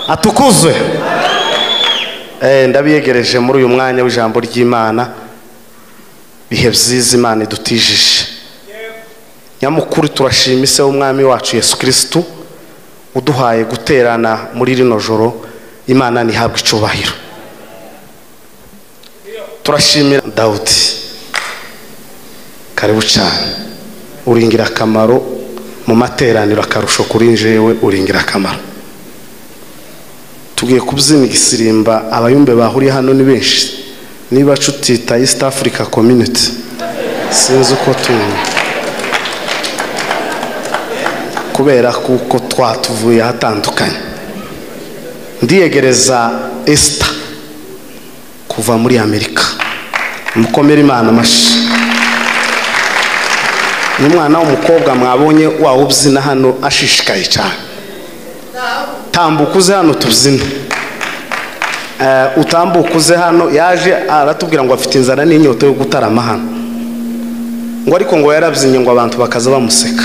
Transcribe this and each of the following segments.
Atukuzwe. Ndabiyegereje muri uyu mwanya w'ijambo ry'Imana. Bihe byiza Imana idutijije. Nyamukuru turashima ise w'umwami wacu Yesu Kristo uduhaye guterana muri rino joro. Imana nihabwe icubahiro. Turashimira Daudi. Karibu cyane. Uringira akamaro mu materaniro, akarusho kuri njewe uringira akamaro. Tugiye kubyina igisirimba, abayumbe bahuriye hano ni benshi. Niba cutita East Africa Community, sinzi uko kubera kuko twatuvuye hatandukanye. Ndiyegereza Esther kuva muri Amerika. Mukomere Imana amashi. Ni umwana w'umukobwa mwabonye wawubyina hano ashishikaye cyane. Tambuka uze hano tubyina. Utambuka uze hano, yaje aratubwira ngo afite inzara n'inyota yo gutarama hano. Ngo ariko ngo yarabyinnye ngo abantu bakaza bamuseka.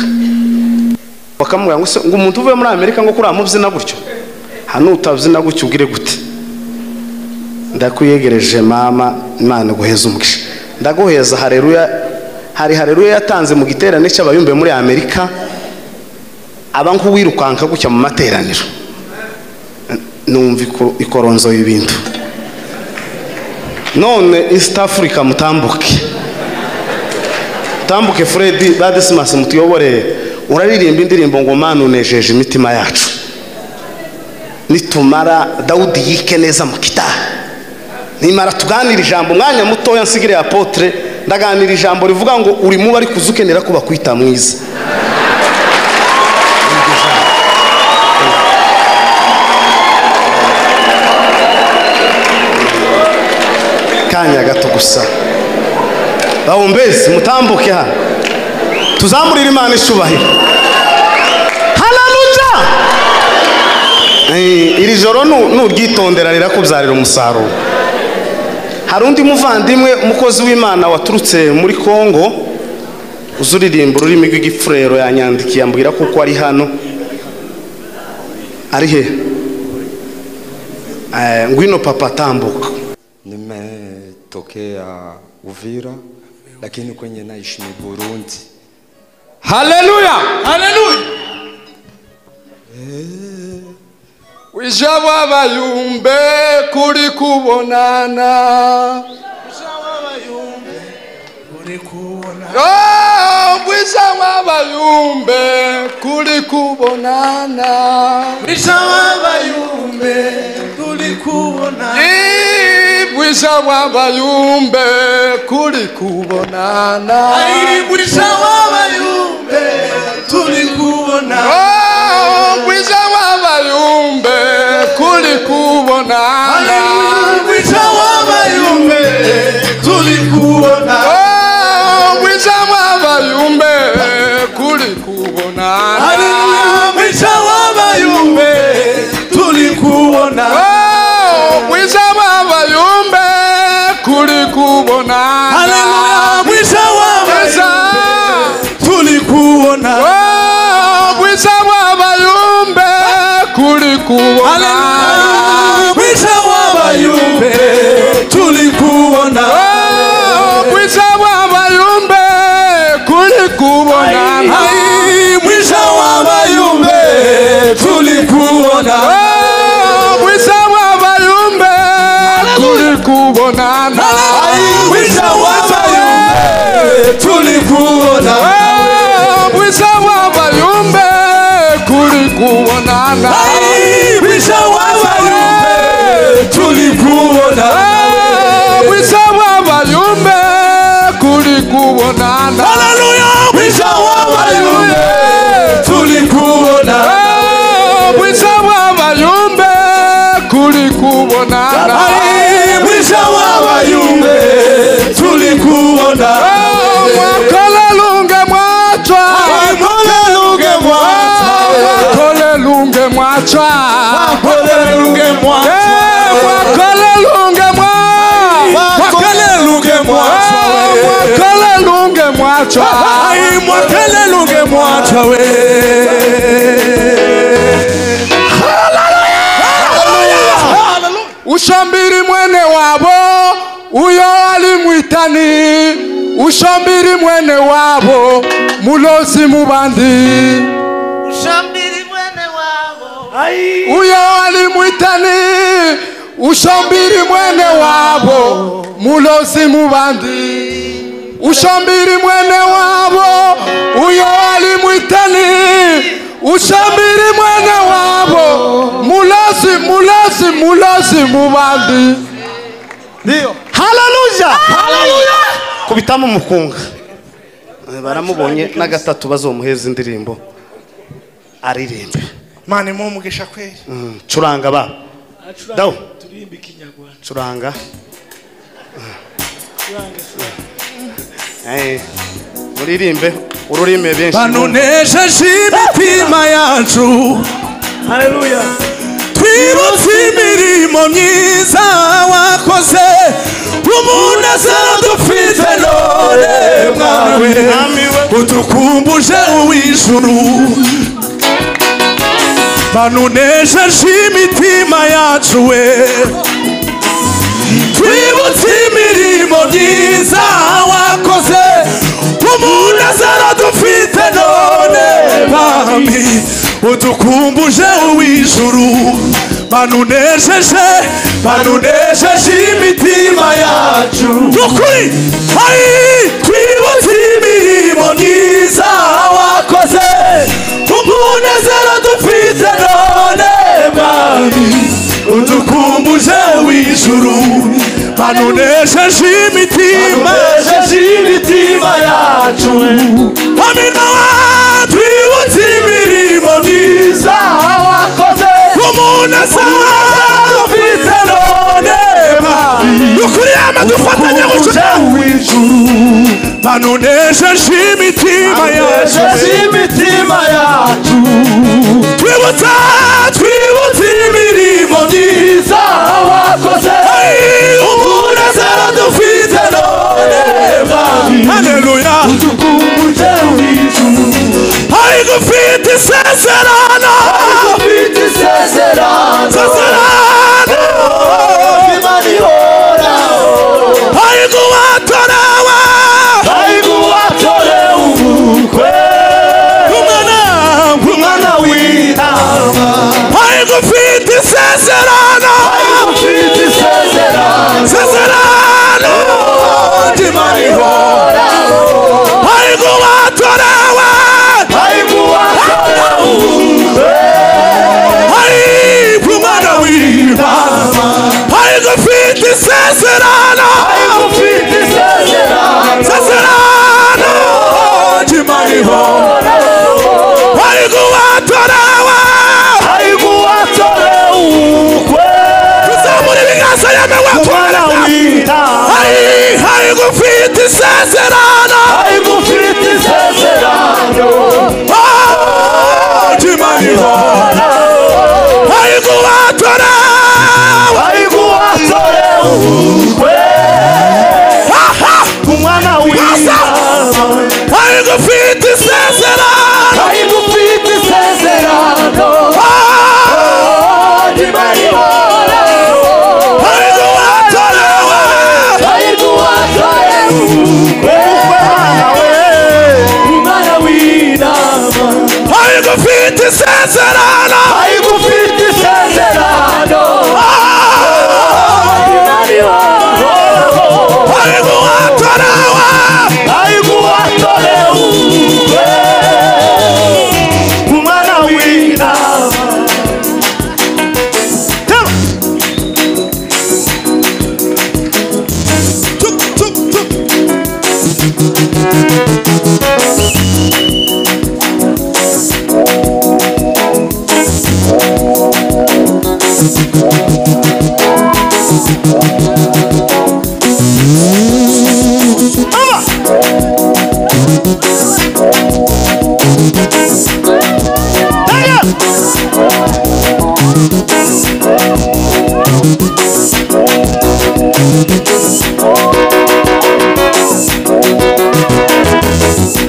Bakamubwira ngo ngo umuntu uvuye muri Amerika ngo kuramubyina gutyo. Hano utabyina gutyo ubwire gute? Ndakuyegereje mama, Imana guheza umugisha. Ndaguheza haleluya. Hari haleluya yatanze mu giterane cy'abayumbe muri Amerika. Aba nkuwirukanka gutya mu materaniro. Numva ikoronzo y'ibintu. None East Africa mutambuke. Tambuke Freddy Badismas mutuyobore. Uraririmba indirimbo ngo Mana unejeje imitima yacu. Nitumara Daudi yike neza mu kitari. Nimara tuganira ijambo mwanya mutoya nsigire apotre, ndaganira ijambo rivuga ngo uri muba ari kuzukenera ko bakwita mwiza. Kanya gato gusa. Bawombezi mutambuke hano. Tuzamurira Imana icubahiro. Haleluya! Iri joro nuryitondera rirakubyarira umusaruro. Hari undi muvandimwe umukozi w'Imana waturutse muri Kongo uzuririmba ururimi rw'igifurero, yanyandikiye ambwira kuko ari hano. Ari he? Ngwino papa, tambuka. Nimetokea Uvira lakini kwenye naishi ni Burundi. Haleluya! Haleluya! Wijaba bayumbe kuri kubonana. Wijaba bayumbe kuri kubonana. Oh, wijaba bayumbe kuri kubonana. Wijaba bayumbe kuri kubonana. Wijaba bayumbe kuri kubonana. Ai, wijaba bayumbe turi kubonana. Oh, wijaba bayumbe kuri kubonana. Wijaba bayumbe turi kubonana. Oh, wijaba bayumbe kuri kubonana. Wijaba bayumbe turi kubonana. Oh, wijaba bayumbe kuri kubonana. Haleluya, wijaba bayumbe turi kubonana. Oh, wijaba bayumbe kuri kubonana. Wijaba bayumbe turi kubonana. Oh, wijaba bayumbe kuri kubonana. Wijaba bayumbe turi kubonana. Oh, wijaba bayumbe kuri kubonana. Wijaba bayumbe turi kubonana. Oh, wijaba bayumbe kuri kubonana. Wijaba bayumbe turi kubonana. Wijaba bayumbe kuri kubonana. Haleluya, wijaba bayumbe turi kubonana. Wijaba bayumbe kuri kubonana. Wijaba bayumbe turi kubonana. Mwakolelunge mwachwa. Mwakolelunge mwachwa. Mwakolelunge mwachwa. Mwakolelunge mwachwa. Mwakolelunge mwachwa. Mwakolelunge mwachwa. Mwakolelunge mwachwa. Mwakolelunge mwachwa we. Ushambiri mwene wabo uyo alimwitani. Ushambiri mwene wabo mulozi mubandi. Ushambiri mwene wabo uyo alimwitani. Ushambiri mwene wabo mulozi mubandi. Ushambiri mwene wabo uyo alimwitani. Ushambiri mwene wabo mulozi mulozi mulozi mubandi. Ndio. Haleluya. Haleluya. Kubitamo mukunga. Baramubonye na gatatu bazomuheza indirimbo aririmbe. Mane mu mugisha kweli. Curanga ba. Dawo. Turimbe Kinyarwanda. Curanga. Muririmbe ururime benshi. Banunesheje imitima yacu. Haleluya. Twibutse imirimo myiza wakoze. Umunezero dufite none mwami we utukumbuje uw'ijuru. Banunesheje imitima yacu we. Twibutse imirimo myiza wakoze. Umunezero dufite none mwami utukumbuje uw'ijuru. Banunesheje banunesheje imitima yacu. Ukuri hai twibutse imirimo myiza wakoze. Umunezero dufite none mwami utukumbuje uw'ijuru. Banunesheje imitima imitima yacu. Amina twibutse imirimo myiza wakoze. Umunezero dufite none mwami ukuri amadufatanya uw'ijuru. Banunesheje imitima yacu. Imitima yacu. Twibutse twibutse imirimo myiza wakoze. Umunezero dufite none mwami. Haleluya. Utukumbuje uw'ijuru. Haigufite isezerano. Haigufite isezerano. Isezerano. Imana ihoraho. Haiguwatorewe. Haiguwatorewe ubukwe. Umwana umwana w'intama. Haigufite isezerano. Haigufite isezerano. Isezerano. Imana ihoraho. Haiguwatorewe. Haiguwatorewe ubukwe. Haigumwana w'intama. Haigufite isezerano. Haigufite isezerano. Isezerano. Imana ihoraho. Haiguwatorewe. Haiguwatorewe ubukwe. Tuzamure ibiganza yemewe umwana w'intama. Haigufite isezerano. Haigufite isezerano. Imana ihoraho. Haiguwatorewe. Haiguwatorewe ubukwe. Umwana w'intama. Haigufite isezerano. Haigufite isezerano. Imana ihoraho. Haiguwatorewe. Haiguwatorewe ubukwe. Umwana w'intama. Haigufite isezerano. Haigufite isezerano. Imana ihoraho. Haiguwatorewe. Haiguwatorewe ubukwe. Umwana w'intama. Tuk tuk tuk.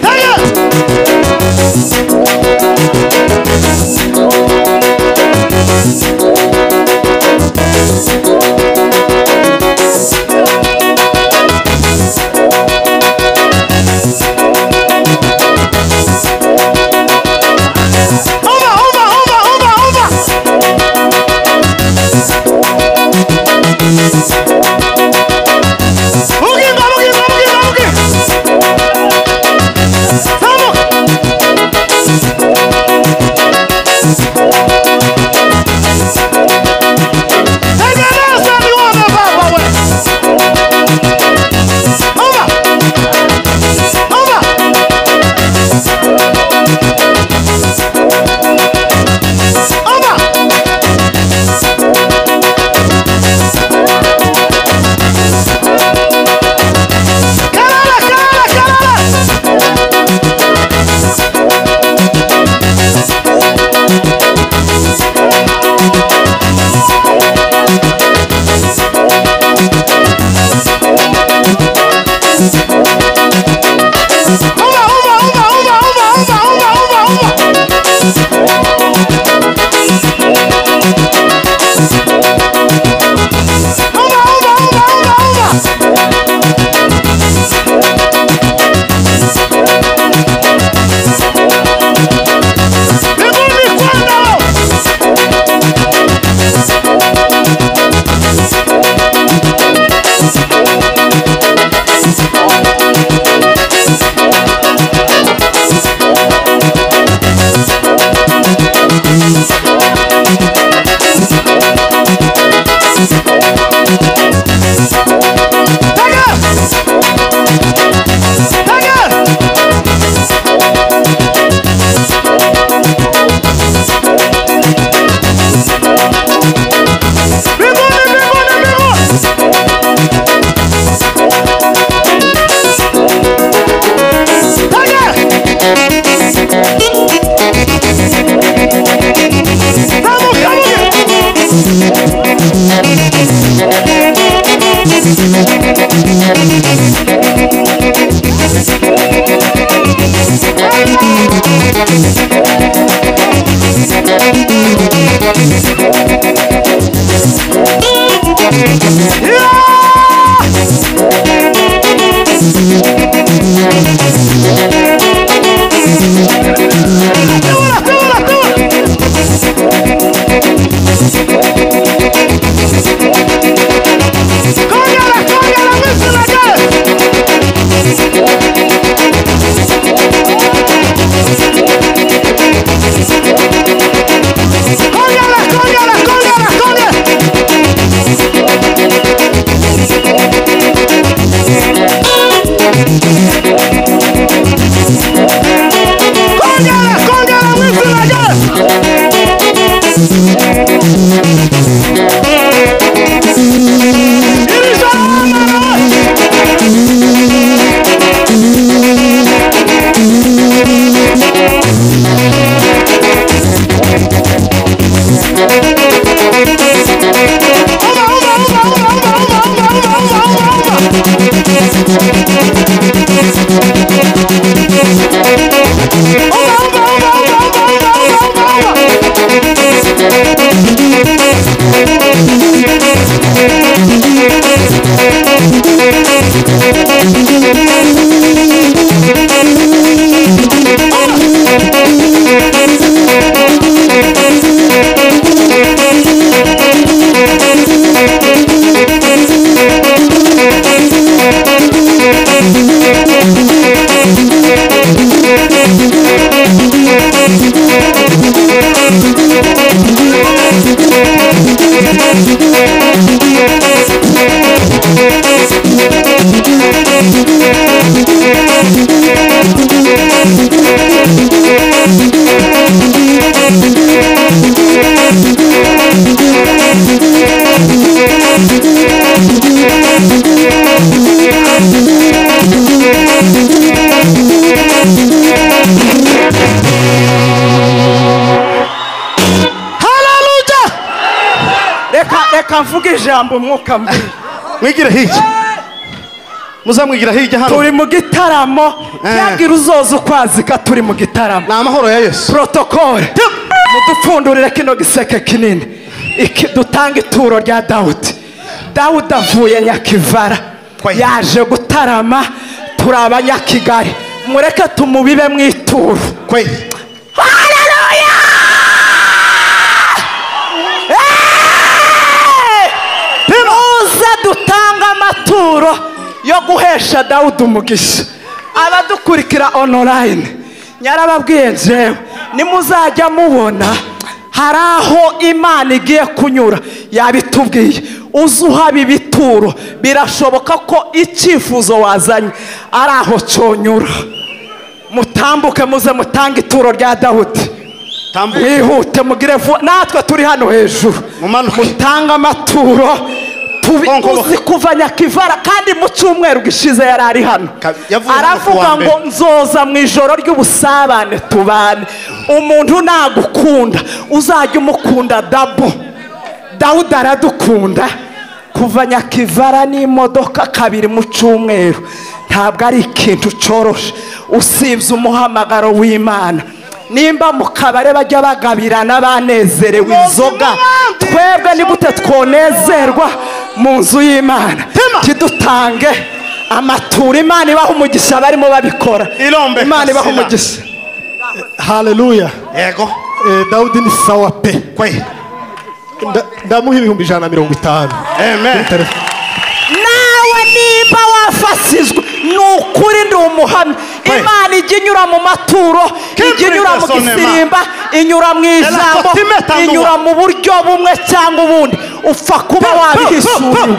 Hey! Reka mvuge ijambo umwuka mbi. Mwigire hirya. Muzamwigira hirya hano. Turi mu gitaramo. Yagira uzoza ukwazika turi mu gitaramo. Ni amahoro ya Yesu. Protocole. Mudupfundurire kino giseke kinini. Dutanga ituro rya Dawudi. Dawudi avuye Nyakivara. Yaje gutarama turi abanyakigali. Mureke tumubibe mu ituro. Haleluya! Muze dutanga amaturo yo guhesha Dawudi umugisha. Abadukurikira online nyarababwiye njewe nimuzajya mubona hari aho Imana igiye kunyura yabitubwiye. Uzuhaba ibituro birashoboka ko icyifuzo wazanye ari aho cyonyura. Mutambuke muze mutange ituro rya Dawudi. Mwihute mugire vuba, natwe turi hano hejuru. Mutange amaturo. Uzi kuva Nyakivara kandi mu cyumweru gishize yari ari hano. Aravuga ngo nzoza mu ijoro ry'ubusabane tubane. Umuntu nagukunda uzajya umukunda dabo. Dawudi aradukunda. Kuva Nyakivara n'imodoka kabiri mu cyumweru ntabwo ari ikintu cyoroshe usibye umuhamagaro w'Imana. Nimba mu kabare bajya bagabirana banezerewe inzoga, twebwe ni gute twonezerwa mu nzu y'Imana? Tidutange amaturo. Imana ibaha umugisha barimo babikora. Imana ibaha umugisha. Haleluya. Yego. Dawudi ni sawa pe. Ndamuha 150,000. Amen. Nawe nimba wafashijwe ni ukuri ndi umuhamya. Imana ijya inyura mu maturo, ijya inyura mu gisirimba, inyura mu ijambo, inyura mu buryo bumwe cyangwa ubundi. Upfa kuba wabihishuriwe.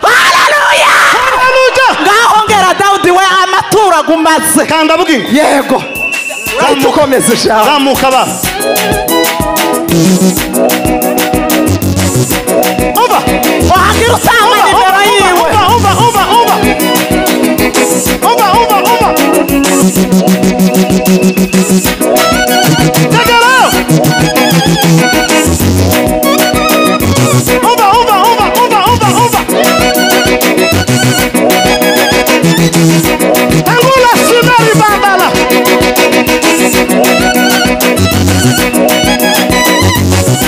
Haleluya! Ngaho ngera Dawudi we amaturo agumaze. Kanda bugingo. Yego. Ukomeze ijambo. Zamuka ba. Umva. Wagira usanga nimero yiwe. Umva, umva, umva. Umva, umva, umva. Tegera. Umva, umva, umva, umva, umva, umva. Tangula simeri bandala.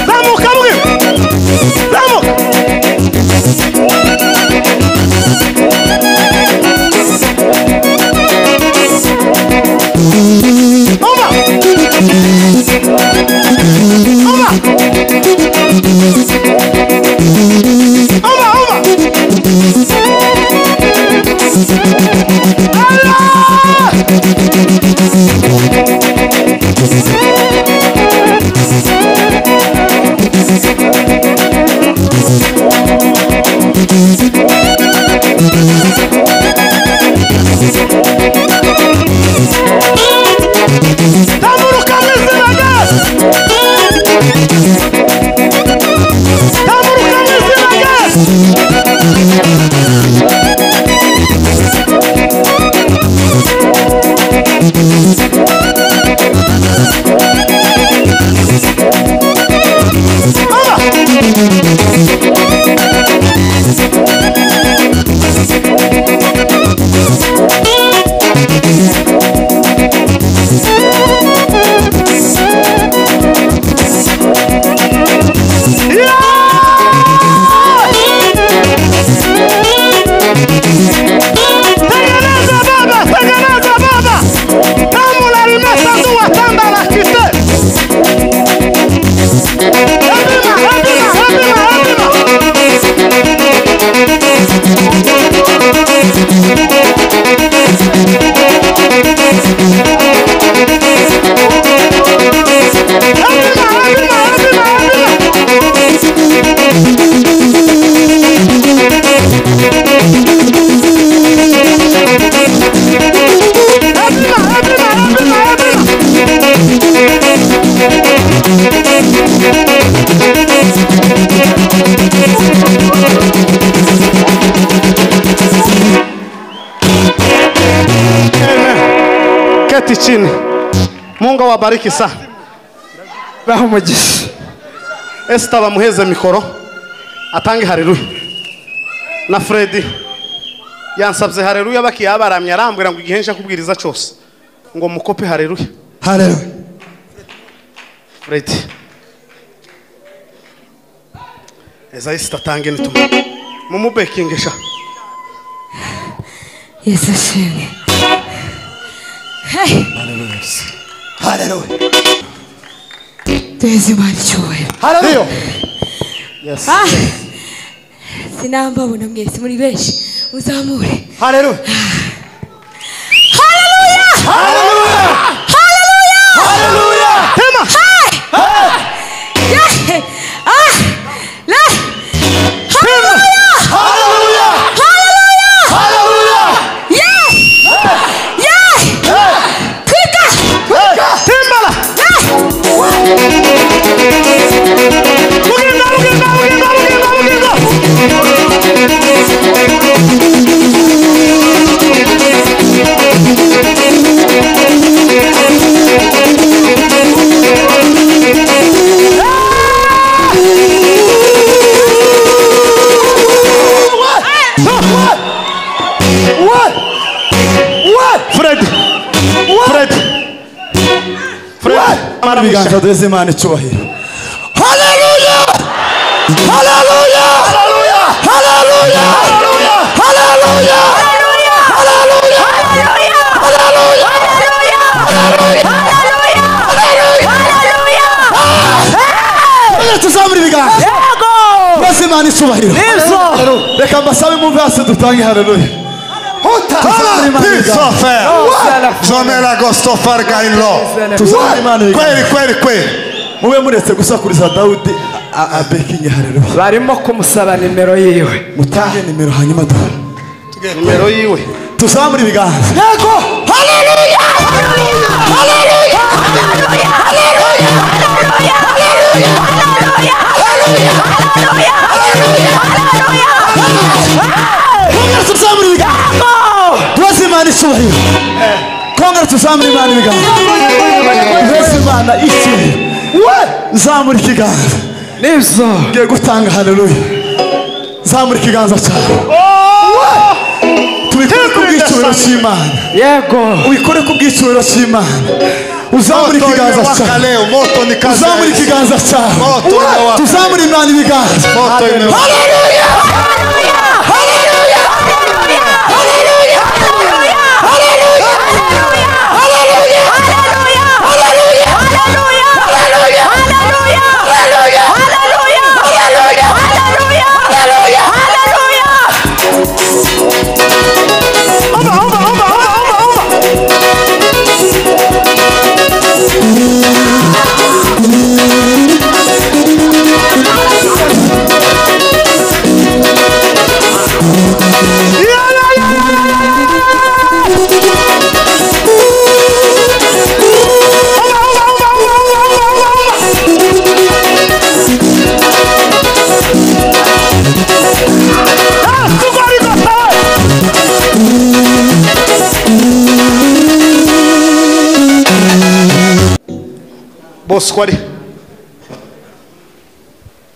Zamuka bugingo. Zamuka. Umva! Umva! Umva, umva! Allah! Tamuruka mu izina rya Yesu. Tamuruka mu izina rya Yesu. Umva! Tengeneza baba, tengeneza baba. Tamula limesa duwa tamba la kite. Ebima, ebima, ebima, ebima. Ebima, ebima, ebima, ebima. Ebima, ebima, ebima, ebima. Amen. Keti chini. Mungu awabariki sana. Baha umugisha. Esther bamuheze mikoro. Atange haleluya. Na Freddy yansabye haleluya bakiyabaramye arambwira ngo igihe nje kubwiriza cyose ngo mukope haleluya. Haleluya. Freddy Ezaïste atange nituma mumubekingesha. Yesu ashimwe. Hey. Haleluya. Haleluya. Duheze Imana icyubahiro. Haleluya. Yes. Ah. Sinambabona mwese muri benshi muzamure. Haleluya. Haleluya. Haleluya. Haleluya. Haleluya. Tema. Hey. Yeah. Ah. La. Haleluya. Haleluya. Haleluya. Haleluya. Yeah. Yeah. Twika. Twika. Timbala. Mugenda, mugenda, mugenda, mugenda, mugenda. Fred. Fred. Fred. Ibiganza duheze Imana icyubahiro. Haleluya. Haleluya. Haleluya. Haleluya. Haleluya. Haleluya. Haleluya. Haleluya. Haleluya. Haleluya. Tuzamura ibiganza. Yego. Duheze Imana icyubahiro. Nizo. Reka mbasabe muve hasi dutange haleluya. Christopher, Jomela Gostofer Gailo. Tuzamura Imana ibiganza. Kweli kweli kweli. Mube muretse gusakuriza Dawudi abekinge haleluya. Barimo kumusaba nimero yiwe. Mutange nimero hanyuma duhe. Nimero yiwe. Tuzamura ibiganza. Yego. Haleluya. Haleluya. Haleluya. Haleluya. Haleluya. Haleluya. Haleluya. Haleluya. Kongera tuzamura ibiganza. Duheze Imana icyubahiro. Kongera tuzamura Imana ibiganza. Duheze Imana icyubahiro. Zamura ikiganza. Nizo. Ngiye gutanga haleluya. Zamura ikiganza cyawe. Tubikore ku bw'icyubahiro cy'Imana. Yego. Ubikore ku bw'icyubahiro cy'Imana. Uzamura Moto ikiganza imewaka cyawe. leo, moto ni kazi. Uzamura ikiganza cyawe. Moto imewaka. Tuzamura Imana ibiganza. Moto imewaka. Haleluya. Haleluya. Haleluya. Haleluya. Haleluya. Haleluya. Haleluya. Haleluya. Haleluya. Haleluya. Haleluya. Haleluya. Haleluya. Haleluya. Oba, oba, oba, oba, oba, oba. Ya, ya, ya, ya, ya, ya, ya, ya. Oba, oba, oba, oba, oba, oba, oba. Ah, sukari gosta. Bosco ari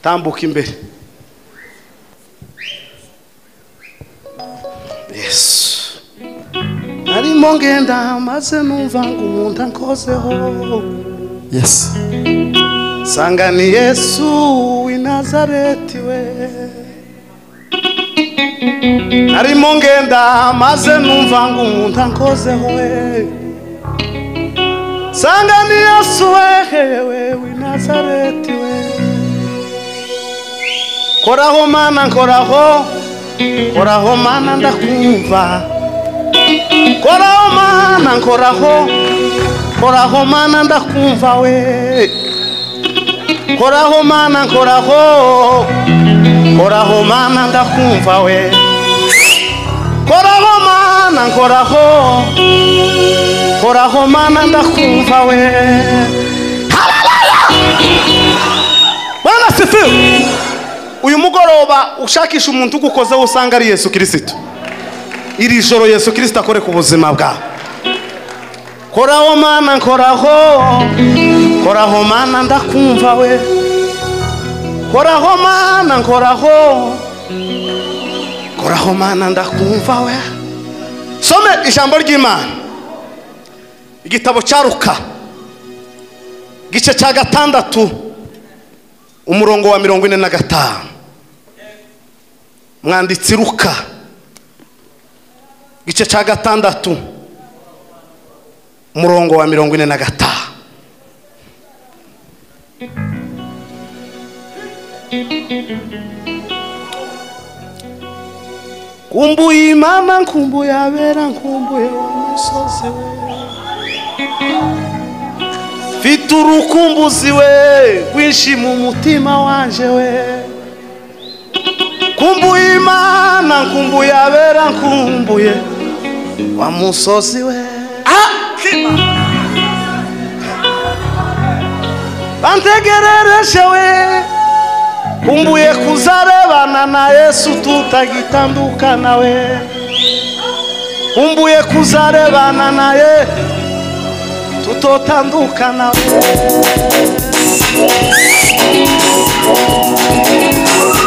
tambuka imbere. Yesu narimo ngenda maze numva ngo umuntu ankozeho. Yes. Sanga ni Yesu w'i Nazareti we. Narimo ngenda maze numva ngo umuntu ankozeho we. Sanga ni Yesu we w'i Nazareti we. Koraho mana nkoraho, koraho mana ndakumva. Koraho mana nkoraho, koraho mana ndakumva we. Koraho mana nkoraho, koraho mana ndakumva we. Koraho mana nkoraho, koraho mana ndakumva we. Haleluya! Bwana sifiwe. Uyu mugoroba ushakisha umuntu ugukozeho usanga ari Yesu Kristo. Iri joro Yesu Kristo akore ku buzima bwawe. Koraho mana nkoraho, koraho mana ndakumva we. Koraho mana nkoraho. Koraho mana ndakumva we. Some ijambo ry'Imana. Igitabo cya Luka. Gice cya 6 umurongo wa 45. Mwanditsi Luka. Gice cya 6 umurongo wa 45. Kumbuye imana nkumbuye abera nkumbuye umusozi we. Mfite urukumbuzi we rwinshi mu mutima wanje we. Kumbuye imana nkumbuye abera nkumbuye wa musozi we. Bantegerereje we. Kumbuye kuzarebana na Yesu tutagitandukana we. Kumbuye kuzarebana na ye tutotandukana we.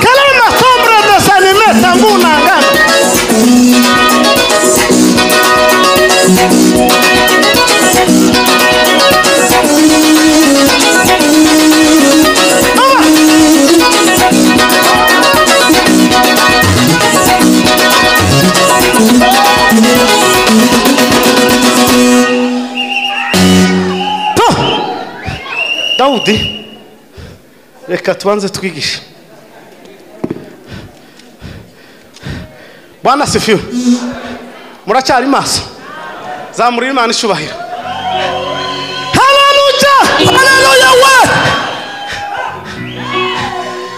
Kalema sombra desanime tanguna ngana. Daudi reka tubanze twigishe. Bwana sifiwe. Muracyari maso. Zamurira Imana icyubahiro. Haleluya! Haleluya we!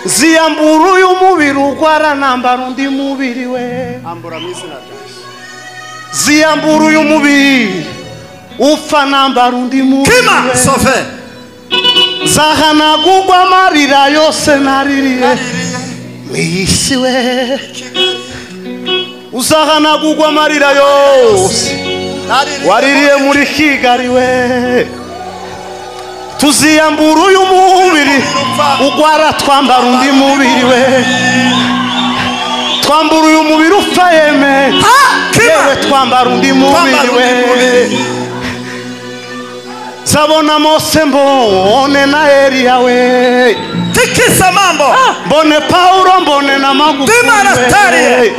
Ziyambura uyu mubiri ugwara nambara undi mubiri we. Ambura mu izina rya Yesu. Ziyambura uyu mubiri upfa nambara undi mubiri. Kima sofe. Zahanagurwa amarira yose naririye mw'isi we. Uzahanagurwa amarira yose waririye muri Kigali we. Tuziyambura uyu mubiri ugwara twambara undi mubiri we. Twambura uyu mubiri upfa yeme yewe twambara undi mubiri we. Zabona Mose mbone na Eliya we. Tikisa mambo. Mbone Paulo mbone na Magufuli.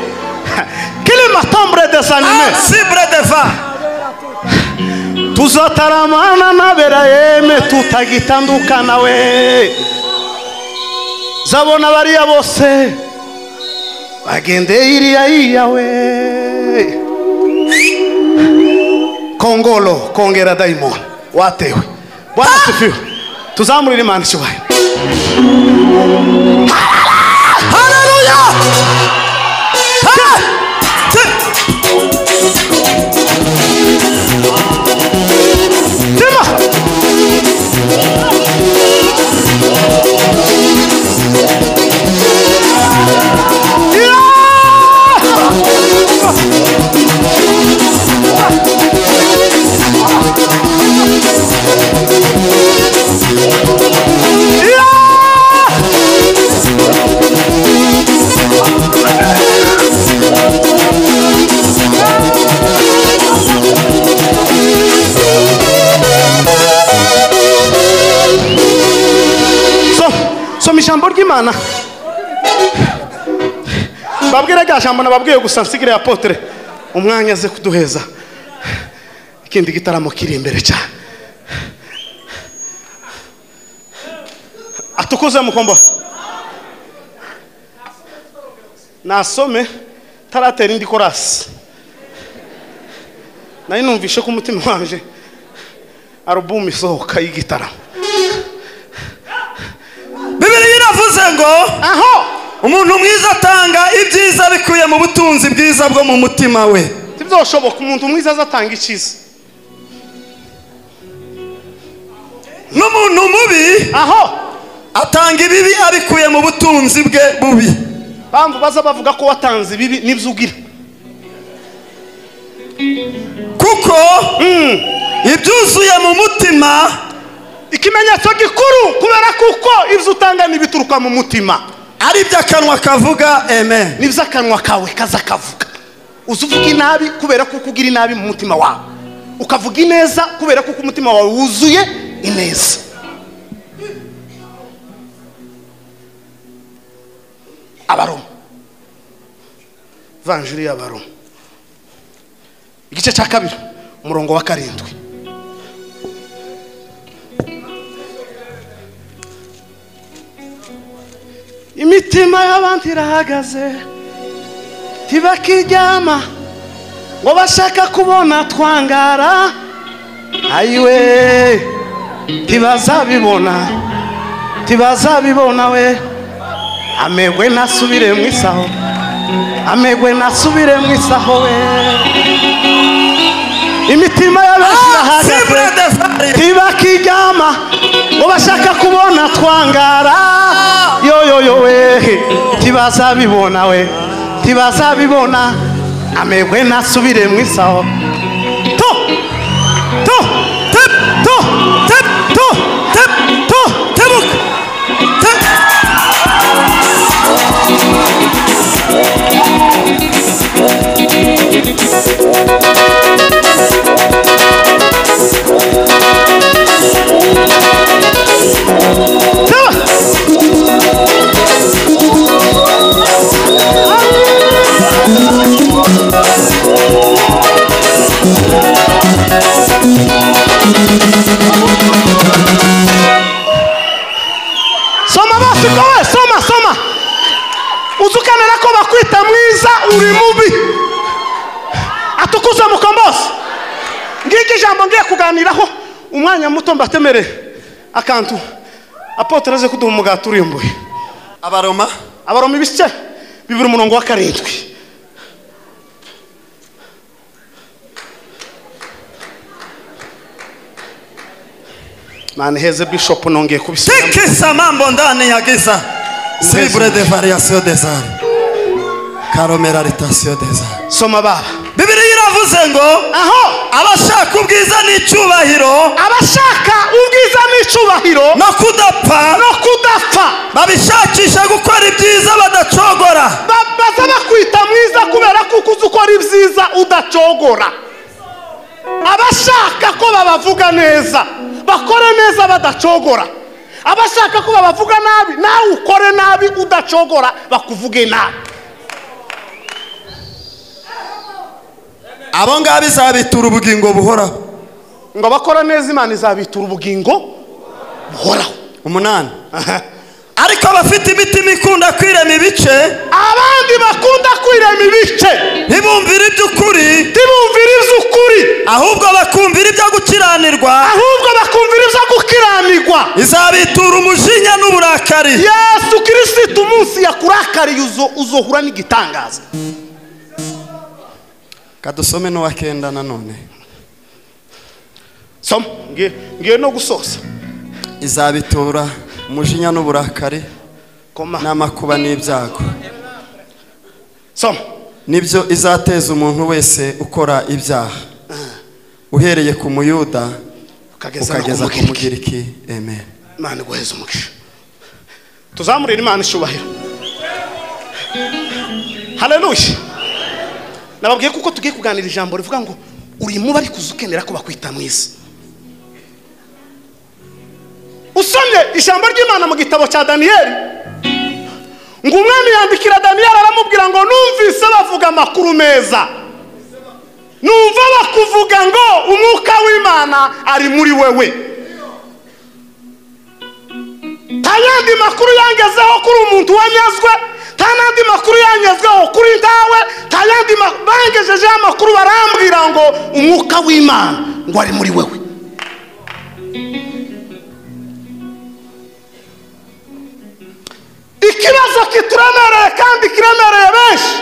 Kilima tombre desanime. Sibre deva. Tuzataramana nabera yeme tutagitandukana we. Zabona bariya bose bagende iriya iya we. Kongolo kongera daimon. Watewe. Bwana sifiwe. Tuzamurire Imana icyubahiro. Haleluya! Tema! So ijambo ry'Imana babwira rya jambo nababwiye gusa nsigire apotre umwanya aze kuduheza ikindi gitaramo kiri imbere cyane. Atukuze mukombo. Nasome taratera indi korasi. Nari numvishe ko umutima wanje album isohoka y'igitaramo. Bibiliya iravuze ngo aho umuntu mwiza atanga ibyiza bikuye mu butunzi bwiza bwo mu mutima we. Tibyoshoboka umuntu mwiza azatanga icyiza. N'umuntu mubi aho atanga ibibi abikuye mu butunzi bwe bubi. Bamvu baza bavuga ko watanze ibibi nibyo ugira. Kuko ibyuzuye mu mutima Ikimenyetso gikuru kubera kuko ibyo utanga nibituruka mu mutima. Ari by'akanwa kavuga amen. Nibyo akanwa kawe kaza kavuga. Uzuvuga inabi kubera kuko ugira inabi mu mutima wawe. Ukavuga ineza kubera kuko umutima wawe wuzuye ineza. Abaroma. Vanjiri y'Abaroma. Igice cya kabiri umurongo wa 7. Imitima y'abantu irahagaze tibakiryama ngo bashaka kubona twangara ayiwe tibazabibona we amegwe nasubire mu isaho amegwe nasubire mu isaho we. Imitima y'abantu irahagaze tibakiryama ngo bashaka kubona twangara yo yo yo we tibazabibona we tibazabibona amegwe nasubire mu isaho to to tep to tep to tep to tebuk tep. Soma basi kowe, soma soma. Uzukanira ko bakwita mwiza uri mubi. Atukuza mukombozi. Ngiki jambo ngiye kuganiraho umwanya muto mbatemere akantu. Apotre aze kuduha umugati urimbuye. Abaroma, Abaroma ibice bibiri umurongo wa 7. Mane heze bishop nongeye kubisubiramo. Tikisa mambo ndani ya giza. Libre de variation des arts. Caromeraritation des arts. Soma baba. Bibiliya iravuze ngo aho abashaka ubwiza n'icyubahiro, abashaka ubwiza n'icyubahiro no kudapfa babishakisha gukora ibyiza badacogora. Baza bakwita mwiza kubera kuko uzi ukora ibyiza udacogora. Abashaka ko babavuga neza bakore neza badacogora. Abashaka ko babavuga nabi nawe ukore nabi udacogora bakuvuge nabi. Abo ngabo izabitura ubugingo buhoraho. Ngo bakora neza Imana izabitura ubugingo buhoraho. 8. Ariko abafite imitima ikunda kwirema ibice, abandi bakunda kwirema ibice ntibumvira iby'ukuri, ahubwo bakumvira ibyo gukiranirwa, izabitura umujinya n'uburakari. Yesu Kristo umunsi yakurakariye uzohura n'igitangaza. Kadusome no wakenda nanone. Som ngiye no gusoza. Izabitura umujinya n'uburakari n'amakuba n'ibyago. Som nibyo izateza umuntu wese ukora ibyaha uhereye ku muyuda ukageza ku mugiriki. Amen. Imana iguheze umugisha. Tuzamurire Imana icyubahiro. Haleluya. Nababwiye kuko tugiye kuganira ijambo rivuga ngo uri muba ariko uzukenera ko bakwita mwiza. Usomye ijambo ry'Imana mu gitabo cya Daniyeli, ngo umwami yandikira Daniyeli aramubwira ngo numvise bavuga amakuru meza, numva bakuvuga ngo umwuka w'Imana ari muri wewe. Nta yandi makuru yangezeho kuri umuntu wanyazwe, nta nandi makuru yanyazweho kuri ntawe, nta yandi bangejejeho amakuru barambwira ngo umwuka w'Imana ngo ari muri wewe. Ikibazo kituremereye kandi kiremereye benshi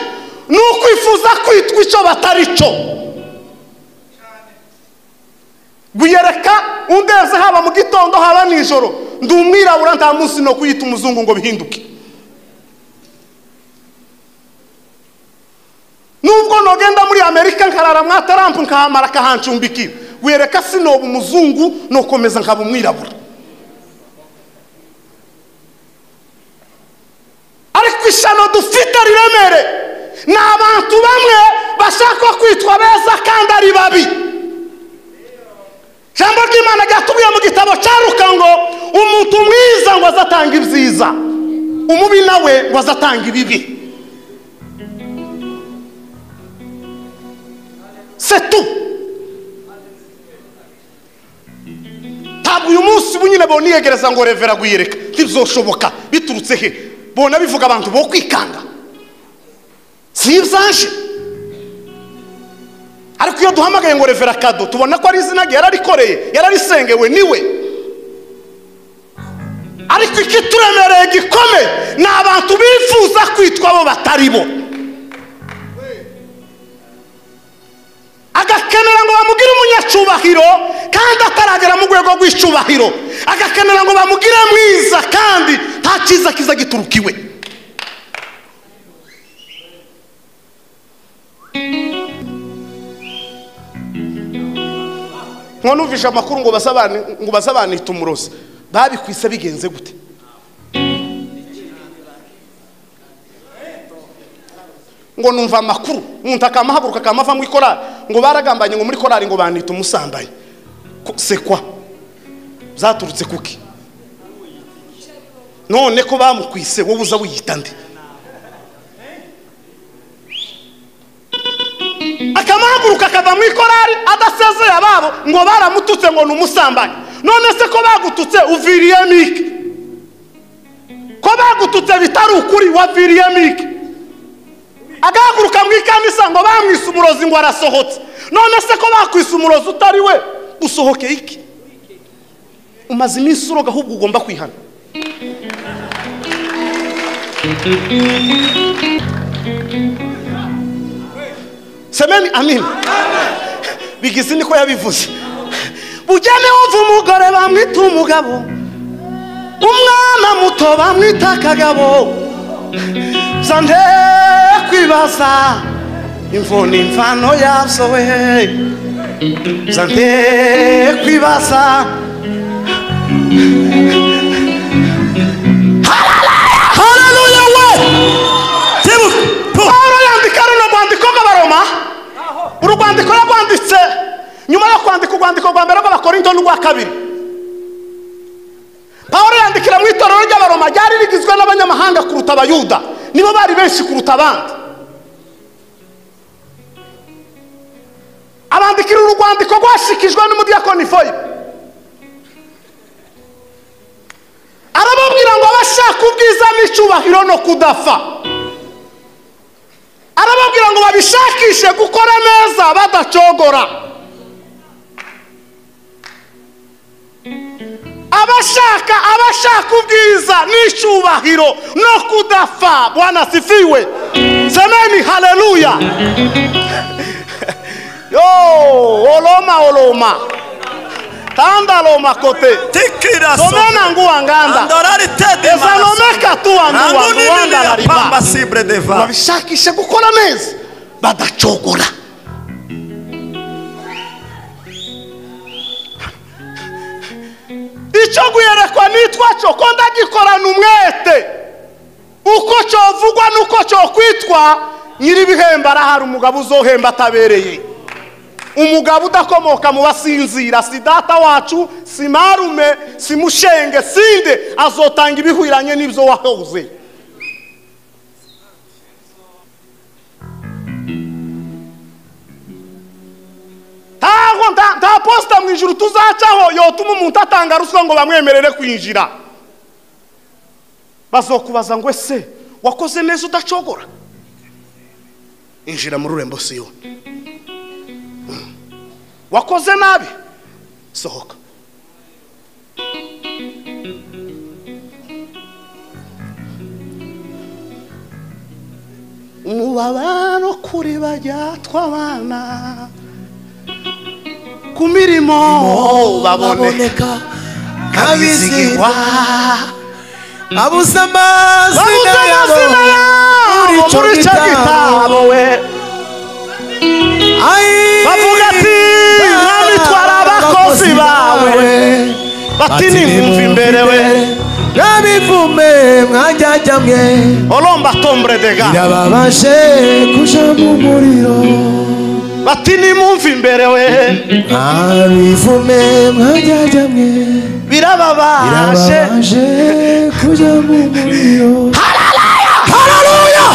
ni ukwifuza kwitwa icyo batari cyo. Guyereka undeze haba mu gitondo haba nijoro, ndi umwirabura nta munsi no kwiyita umuzungu ngo bihinduke. Nubwo nogenda muri Amerika nkarara mwa Trump nkahamara kahancumbikira, guyereka sinoba umuzungu nokomeza nkaba umwirabura. Ariko ishano dufite riremere ni abantu bamwe bashaka kwitwa beza kandi ari babi. Jambo ry'Imana ryatubwiye mu gitabo cya Luka ngo umuntu mwiza ngo azatanga ibyiza, umubi nawe ngo azatanga ibibi. C'est tout. Ntabwo uyu munsi bunyine boniyegereza ngo revera gwiyereka ntibizoshoboka. Biturutse he? Bona bivuga abantu bo kwikanga, si ibyanje. Ariko iyo duhamagaye ngo revera Kado, tubona ko ari izina rye, yararikoreye, yararisengewe niwe. Ariko ikituremereye gikomeye ni abantu bifuza kwitwa bo batari bo. Agakenera ngo bamugire umunyacubahiro kandi ataragera mu rwego rw'icubahiro. Agakenera ngo bamugire mwiza kandi nta cyiza kiza giturukiwe. Nkonumvisha amakuru ngo basabanita umurozi, babikwise bigenze gute? Ngo numva amakuru umuntu akamahaguruka akamava mu ikorari ngo baragambanye ngo muri korari ngo banita umusambaye. Sekwa zaturutse kuki? None ko bamukwise wowe uza wiyita nde? Akamahaguruka akava mu ikorari adasezeye ababo ngo baramututse ngo ni umusambanyi. None se ko bagututse uviriyemo iki? Ko bagututse bitari ukuri waviriyemo iki? Agahaguruka mu ikanisa ngo bamwise umurozi ngo arasohotse. None se ko bakwise umurozi utari we usohoke iki? Umaze iminsi uroga, ahubwo ugomba kwihana. Semeni amin. Bigize niko yabivuze. Bujyane wumva umugore bamwita umugabo, umwana muto bamwita akagabo. Zande kwibaza imvune imvano yabyo we, zande kwibaza. Haleluya we. Paulo yandika runo rwandiko rw'Abaroma. Urwandiko yarwanditse nyuma yo kwandika urwandiko rwa mbere rw'Abakorinto n'urwa kabiri. Paulo yandikira mu itorero ry'Abaroma ryari rigizwe n'abanyamahanga kuruta Abayuda, nibo bari benshi kuruta abandi. Abandikira urwandiko rwashikijwe n'umudiyakoni Foyibe, arababwira ngo abashaka ubwiza n'icyubahiro no kudafa, arababwira ngo babishakishe gukora neza badacogora. Abashaka ubwiza n'icyubahiro no kudafa. Bwana sifiwe. Semeni haleluya. Yo oloma oloma tanda loma kote tomena nguwa nganda ezanomeka tu anguwa nganda lariba. Babishakishe gukora neza badacogora. Icyo guyerekwa nitwa cyo ko ndagikorana umwete, uko cyovugwa nuko cyokwitwa. Nyir'ibihembo arahari, umugabo uzohemba atabereye, umugabo udakomoka mu basinzira, si data wacu, si marume, si mushenge, sinde, azotanga ibihwiranye n'ibyo wahoze. Nta posita mu ijuru tuzacaho yotuma umuntu atanga ruswa ngo bamwemerere kwinjira. Bazokubaza ngo ese wakoze neza udacogora? Injira mu rurembo Siyoni. Wakoze nabi, sohoka. Umubabaro kuri bajya twabana ku mirimo baboneka kabizigirwa, abuze amazina yabo muri icyo gitabo we. Bavuga ati mwami twari abakozi bawe, bati nimwumva imbere we. Mwabivume mwajyajya mwe Olomba tombre dega Birababaje kuja mu muriro Bati nimumva imbere we Mwabivume mwajyajya mwe Birababaje kuja mu muriro. Haleluya! Haleluya!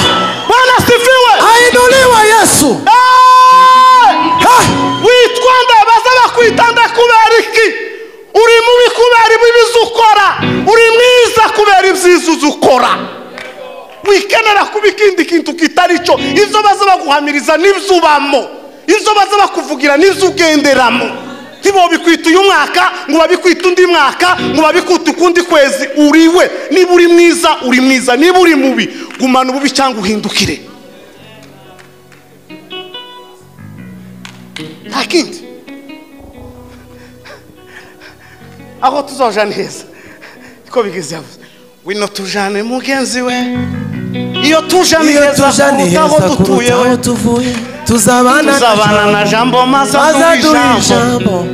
Bwana asifiwe! Ainuliwe Yesu. Witwa nde baza bakwita nde kubera iki? Uri mubi kubera ibibi ukora, uri mwiza kubera ibyiza ukora. Wikenera kuba ikindi kintu kitari cyo. Ibyo baza baguhamiriza nibyo ubamo, ibyo baza bakuvugira nibyo ugenderamo. Ntibobikwita uyu mwaka ngo babikwita undi mwaka ngo babikwita ukundi kwezi. Uriwe niba uri mwiza uri mwiza, niba uri mubi gumana ububi cyangwa uhindukire. Nta kindi. Aho tuzoja neza niko bigeze yavuze wino tujane mugenzi we. Iyo tujane heza kuruta dutuye we Tuzabana na jambo maze aduha ijambo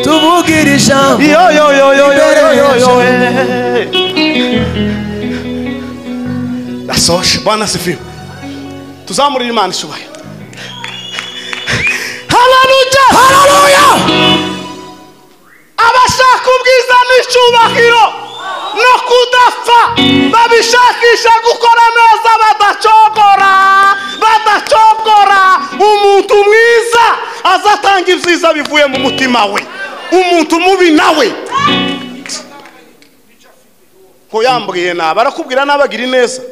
tuvugira ijambo. Yo yo yo yo yo yo yo. Dasoshe. Bwana asifiwe. Tuzamurire Imana ishubaye. Haleluya! Haleluya! Abashaka ubwiza n'icyubahiro no kudapfa babishakisha gukora neza badacogora, badacogora. Umuntu mwiza azatanga ibyiza bivuye mu mutima we, umuntu mubi nawe ko yambwiye nabi arakubwira nabagira neza.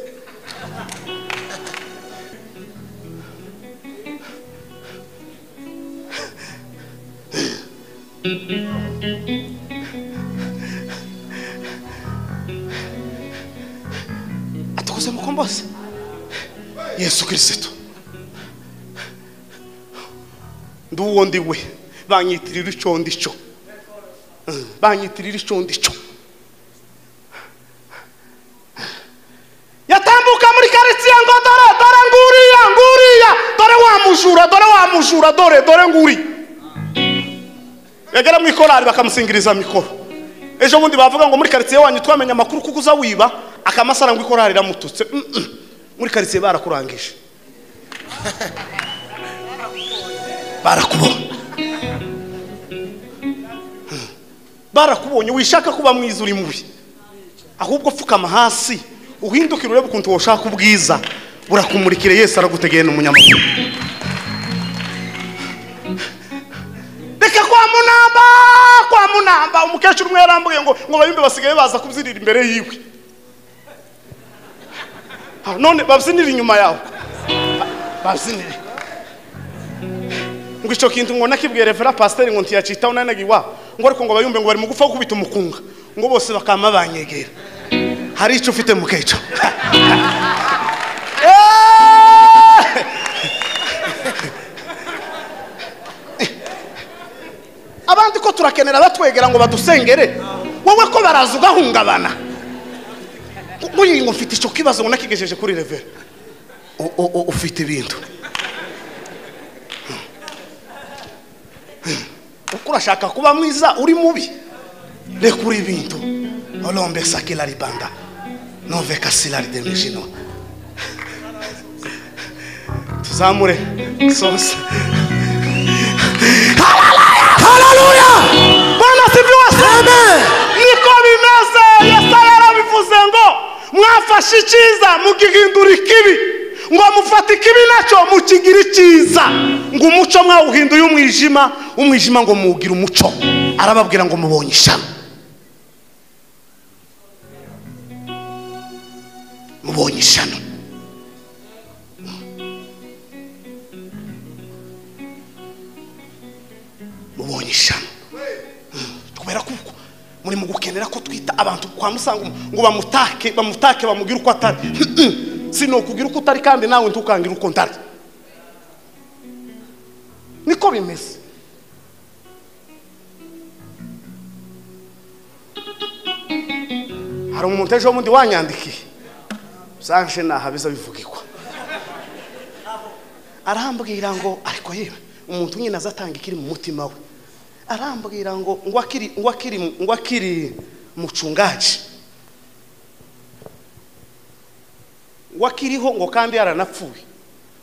Atukuze mukombozi Yesu Kristo nduwo ndiwe banyitirira ico ndico, banyitirira ico ndico. Yatambuka muri karitsiye ngo dore dore nguriya nguriya dore wa mujura dore wa mujura dore dore nguri. Yagera mu ikorari bakamusingiriza mikoro. Ejo bundi bavuga ngo muri karitsiye wanyu twamenya amakuru kuko uza wiba akamasara ngo ikorari iramututse. Muri karitsiye barakurangije, barakubonye, barakubonye. Wishaka kuba mwiza uri mubi, ahubwo pfukama hasi uhindukire urebe ukuntu woshaka ubwiza burakumurikire. Yesu aragutegeye n'umunyamakuru. Reka kwa munamba, kwa munamba. Umukecuru umwe yarambuye ngo bayumbe basigaye baza kubyinira imbere yiwe. None babyinira inyuma yawe, babyinire. Ngo ico kintu ngo nakibwiye Reverend Pasteur ngo ntiyacitaho nanagi wa ngo ariko ngo bayumbe ngo bari mu gupfa gukubita umukunga ngo bose bakama banyegera. Hari ico ufite mukeco. Abandi ko turakenera batwegera ngo badusengere, wowe ko baraza ugahungabana. Ngo mfite ico kibazo ngo nakigejeje kuri Reverend. Ufite ibintu uko urashaka kuba mwiza uri mubi, rekura ibintu. Olombe sakila ribanda nove kasila ridemejino. Tuzamure sose. Haleluya! Bwana asifiwe. Amen. Niko bimeze. Yesaya yarabivuze ngo mwafashe icyiza mugihindura ikibi, ngo mufate ikibi nacyo mukigira icyiza, ngo umuco mwawuhinduye umwijima, umwijima ngo muwugire umuco. Arababwira ngo mubonye ishano, mubonye ishano. Mubonye ishano. Kubera kuko muri mu gukenera ko twita abantu kwa musanga ngo bamutake bamutake bamugire uko atari. Sino kugira uko utari kandi nawe ntukangira uko ntari. Niko bimeze. Hari umuntu ejo bundi wanyandikiye sanje nahabiza bivugikwa, arambwira ngo ariko yewe umuntu nyine azatanga ikiri mu mutima we. Arambwira ngo ngo akiri mucungaji Wakiriho ngo kandi yaranapfuye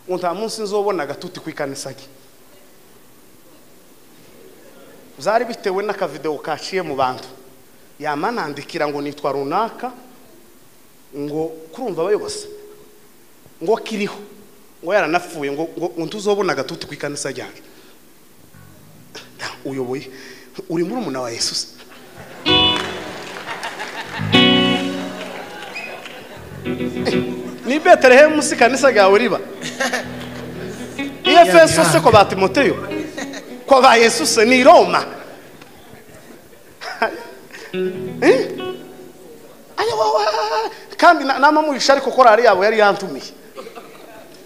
ngo nta munsi nzobona agatuti ku ikanisa rye. Byari bitewe n'akavideo kaciye mu bantu. Yamanandikira ngo nitwa runaka ngo kurumva abayobozi ngo akiriho ngo yaranapfuye ngo ntuzobona agatuti ku ikanisa ryanjye. Uyoboye uri murumuna wa Yesu. Ni Betelehemu si kanisa ryawe riba. I Efeso se ko ba Timoteyo ko ba Yesu se ni Roma. Kandi namamuhisha ariko korari yabo yari yantumiye.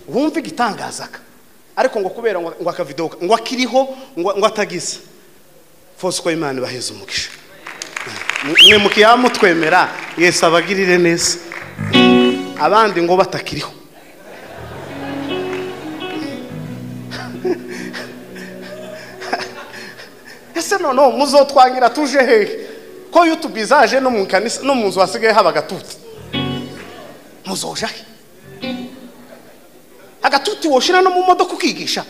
Wumva igitangazaka ariko ngo kubera ngo akavideo ngo akiriho ngo atagize. Fosco Imana baheze umugisha. Mwe mukiyamu twemera Yesu abagirire neza. Abandi ngo batakiriho. Ese noneho muzotwangira tuje hehe ko YouTube izaje no mu kanisa no mu nzu hasigaye haba agatuti? Muzoja he? Agatuti woshira no mu modoka ukigisha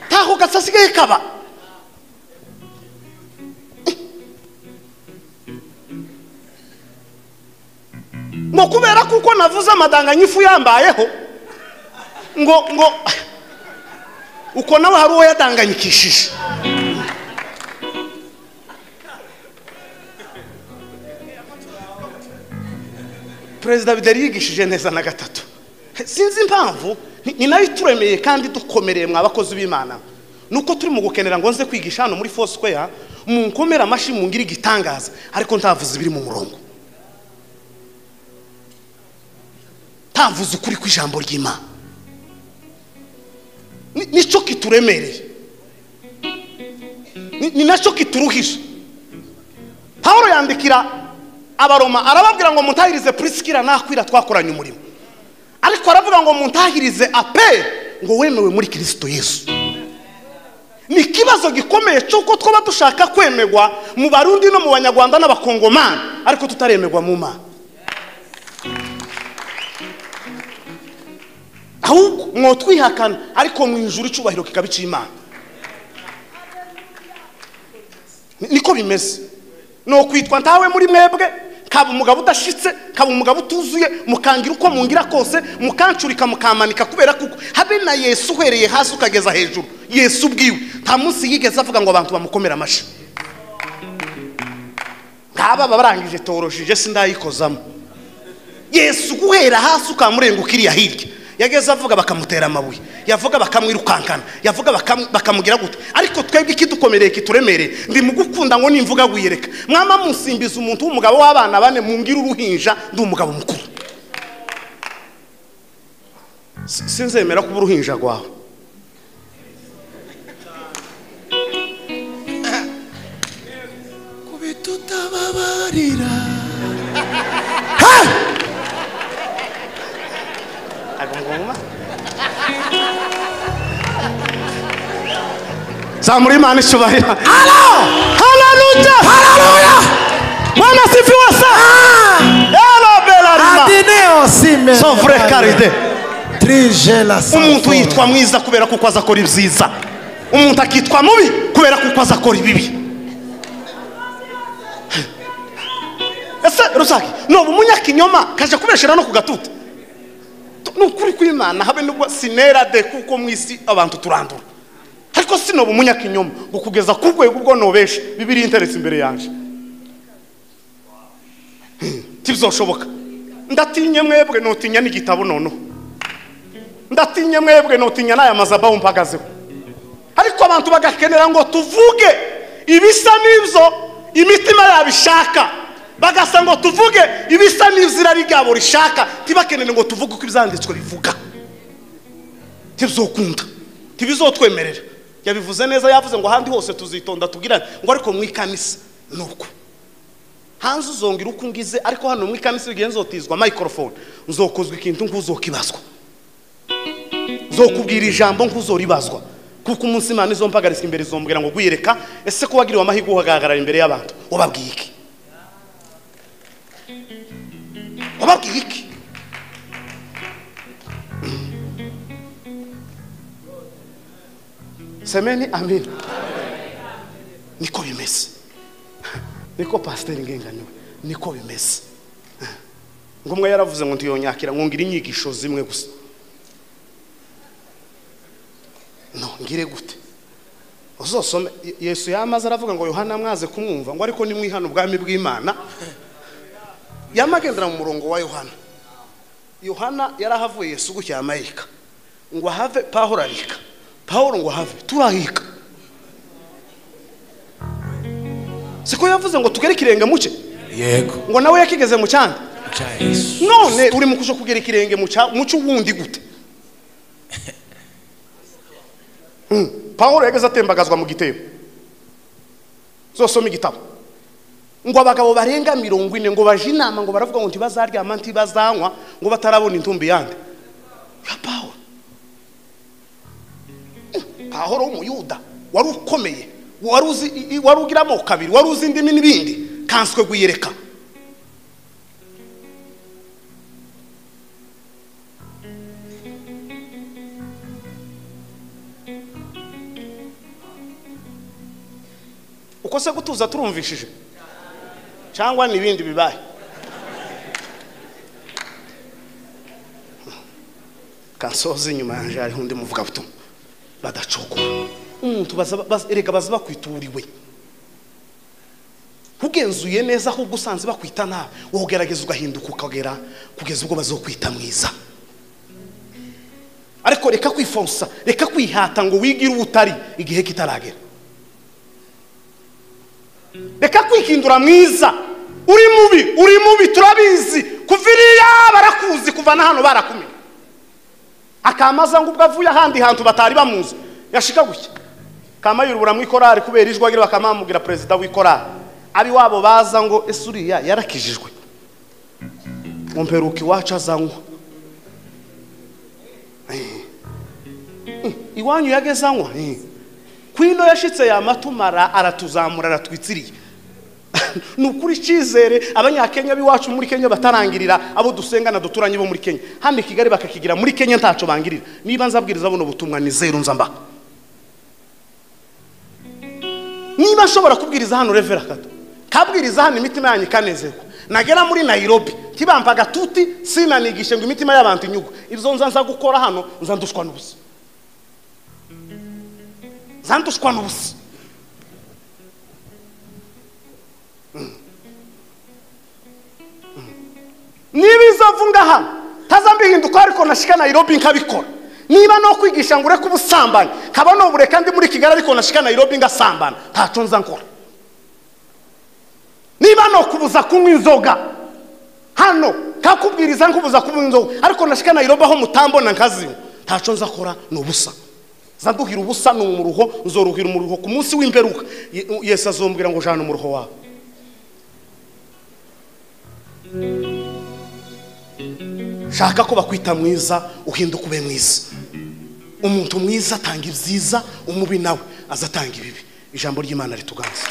taho gasasigaye kaba. Ngo kubera kuko navuze amadanganyifu yambayeho ngo uko nawe hari uwo yadanganyikishije. Perezida Bideri yigishije neza na gatatu. Sinzi impamvu ni nayo turemeye kandi dukomereye mwa bakozi b'Imana. Nuko turi mu gukenera ngo nze kwigisha hano muri Foursquare munkomera amashi mungira igitangaza ariko ntavuze ibiri mu murongo. Tavuze ukuri kw'ijambo ry'Imana. Nico kituremereye. Ni nacyo kituruhisha. Paulo yandikira Abaroma arababwira ngo muntahirize Priskila na Akwila twakoranye umurimo. Ariko aravuga ngo muntahirize ape ngo wemewe muri Kristo Yesu. Ni kibazo gikomeye cyuko twaba dushaka kwemegwa mu Barundi no mu Banyarwanda n'abakongomani ariko tutaremegwa mu Mana. Ahubwo mwotwihakana ariko mu ijuru icubahiro kikaba ic'Imana. Niko bimeze. No kwitwa ntawe muri mwebwe kaba umugabo udashitse kaba umugabo utuzuye mukangira uko mungira kose mukancurika mukamanika kubera kuko habe na Yesu uhereye hasi ukageza hejuru. Yesu ubwiwe nta munsi yigeze avuga ngo abantu bamukomera amashi. Ngaba barangije toroshije sindayikozamo. Yesu guhera hasi ukamurenga ukiriya hirya yageze avuga bakamutera amabuye, yavuga bakamwirukankana, yavuga bakamugira gute. Ariko twebwe ikidukomereye kituremereye ndi mugukunda ngo nimvuga gwiyereka. Mwama musimbiza umuntu w'umugabo w'abana bane mungira uruhinja ndi umugabo mukuru. Sinzemera kuba uruhinja gwawe. Kubitutababarira. Zamura Imana icyubahiro. Haleluya! Haleluya! Bwana asifiwe sana. Sovre karide. Umuntu yitwa mwiza kubera kuko azakora ibyiza. Umuntu akitwa mubi kubera kuko azakora ibibi. Ese Rusaki, no umunyakinyoma kaje kubeshera no kugatuta. Nukuri kw'Imana habe nubwo sinera de kuko mwisi abantu turandura. Ariko sinoba umunyakinyoma ngo kugeza ku rwego ubwo nobesha bibiri interesi imbere yanje. Tibizoshoboka. Ndatinye mwebwe notinya n'igitabo nono. Ndatinye mwebwe notinya n'aya mazabaho mpagazeho. Ariko abantu bagakenera ngo tuvuge ibisa n'ibyo imitima yabishaka. Bagasa ngo tuvuge ibisa n'izira rigabo rishaka, tibakenere ngo tuvuge uko ibyanditswe bivuga. Tibizokunda, tibizotwemerera. Yabivuze neza, yavuze ngo ahandi hose tuzitonda tubwirane ngo ariko mu ikanisa nuko. Hanze uzongira uko ngize ariko hano mu ikanisa bigiye nzotizwa microphone, nzokozwa ikintu nkuzokibazwa. Nzokubwira ijambo nkuzoribazwa. Kuko umunsi Imana izompagarika imbere izombwira ngo gwiyereka, ese ko wagiriwe amahirwe uhagarara imbere y'abantu wababwiye iki? Wababwiye iki? Semeni amen. Niko bimeze. Niko pasiteri ngenganiwe, niko bimeze. Ngomwe yaravuze ngo ntiyonyakira ngo ngira inyigisho zimwe gusa. No ngire gute? Uzosome Yesu yamaze aravuga ngo Yohana mwaze kumwumva ngo ariko nimwihana ubwami bw'Imana. Yamagendera mu murongo wa Yohana. Yohana yarahavuye Yesu gucya amayika ngo ahave Pawulo arika. Pawulo ngo ahave turahika. Siko yavuze ngo tugere kirenge muce. Yego. Ngo nawe yakigeze mu cyanda. Cya Yesu. None uri mu kujo kugera ikirenge muce wundi gute? Pawulo yageze atembagazwa mu gitebo. Zosoma igitabo. Ngo abagabo barenga 40 ngo baje inama ngo baravuga ngo ntibazaryama ntibazanywa ngo batarabona intumbi yande. Ya Pawulo. Pawulo w'umuyuda wari ukomeye, wari uzi, wari ugiramo kabiri, wari uzi indimi n'ibindi, kanswe guyereka. Uko se gutuza turumvishije cyangwa nibindi bibaye? Kansoze inyuma yanje ari undi muvuga butumwa badacokora umuntu erega baza bakwituriwe ugenzuye neza ahubwo usanze bakwita nabi, wowe ugerageza ugahinduka ukagera kugeza ubwo bazokwita mwiza. Ariko reka kwifonsa, reka kwihata ngo wigire ubutari igihe kitaragera. Reka kwihindura mwiza. Uri mubi, uri mubi turabizi. Kuviriya barakuzi, kuva na hano barakumenya. Akamaza ngo ubwo avuye ahandi hantu batari bamuzi yashika gucya kamayurubura mu ikorari kubera ijwi agira bakamamubwira president w'ikorari. Abi wabo baza ngo esuriya yarakijijwe. Mumperuka iwacu azanywa. Iwanyu yagezanywa. Kwino yashitse ya matumara aratuzamura aratwitsiriye. Nukuri cyizere abanyakenya biwacu muri Kenya batarangirira abo dusengana duturanye bo muri Kenya. Hano i Kigali bakakigira muri Kenya ntaco bangirira. Niba nzabwiriza buno butumwa ni zero nzamba. Niba nshobora kubwiriza hano Revera Kato, kabwiriza hano imitima yanyu ikanezerwa. Nagera muri Nairobi kibampaga tuti sinanigishe ngo imitima y'abantu inyugwe. Ibyo nza gukora hano nza ndushwa n'ubusa. Zandushwa n'ubusa. Niba izovunga hano tazambihinduka ariko nashika Nairobi nkabikora. Niba no kwigisha ngo ureke ubusambane kaba no bureka ndi muri Kigali ariko nashika Nairobi ngasambana ntaco nza nkora. Niba no kubuza kunywa inzoga hano kakubwiriza nkubuza kunywa inzoga ariko nashika Nairobi aho mutambona nkazinywa ntaco nza kora n'ubusa. Zanduhira ubusa n'umuruho, nzoruhira umuruho ku munsi w'imperuka. Yesu azombwira ngo jana umuruho wawe. Shaka ko bakwita mwiza uhinduka ube mwiza. Umuntu mwiza atanga ibyiza, umubi nawe azatanga ibibi. Ijambo ry'Imana rituganza.